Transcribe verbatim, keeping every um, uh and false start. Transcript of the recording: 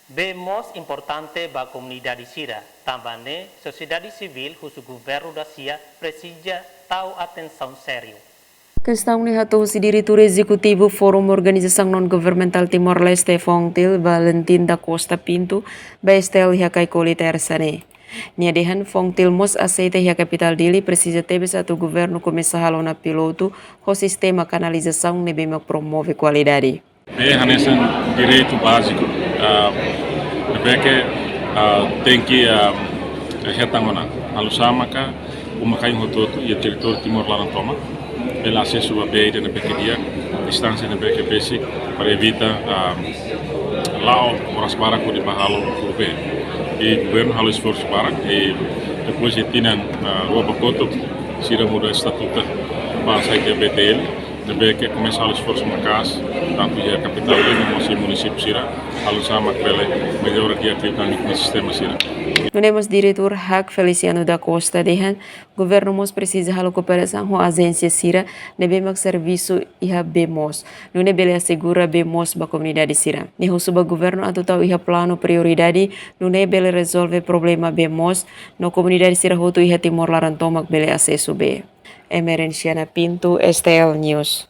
Bee moos importante ba komunidade sira, tanba ne'e sosiedade sivíl husu governu da sia presiza tau atensaun sériu. Kestaun ne'e hato'o husi diretór ezekutivu Forum Organizasaun Non-Governementál Timor-Leste, FONGTIL, Valentin da Costa Pinto, ba STL iha Caicoli, Tersa ne'e. Nia dehan FONGTIL mós aseita iha kapitál Dili presiza tebes atu governu komesa halo ona pilotu ho sistema kanalizasaun ne'ebé mak promove kualidade. Bee hanesan direitu báziku, ah, ne'ebé ke, ah, tenke, ah, hetan ona. Halo oinsá maka uma-kain hotu-hotu iha territóriu Timor laran tomak bele asesu ba bee ida ne'ebé ke di'ak, distánsia ne'ebé ke besik, para evita, ah, la'o oras barak hodi bá halo kuru bee. I governu halo esforsu barak, i depois de tinan, ah, rua ba kotuk, sira muda estatuta ba sai iha BTL, ne'ebé ke komesa halo esforsu maka'as, tantu iha kapitál Dili no mós iha munisípiu sira, halo oinsá mak bele mellora di'ak liután nia sistema sira. Nune'e mós diretór HAK Feliciano da Costa dehan, governu mós presiza halo kooperasaun ho ajénsia sira ne'ebé mak servisu iha bee moos, nune'e bele asegura bee moos ba komunidade sira. Nia husu ba governu atu tau iha planu prioridade, nune'e bele rezolve problema bee moos, no komunidade sira hotu iha Timor laran tomak bele asesu bee. Emerenciana Pinto, STL News.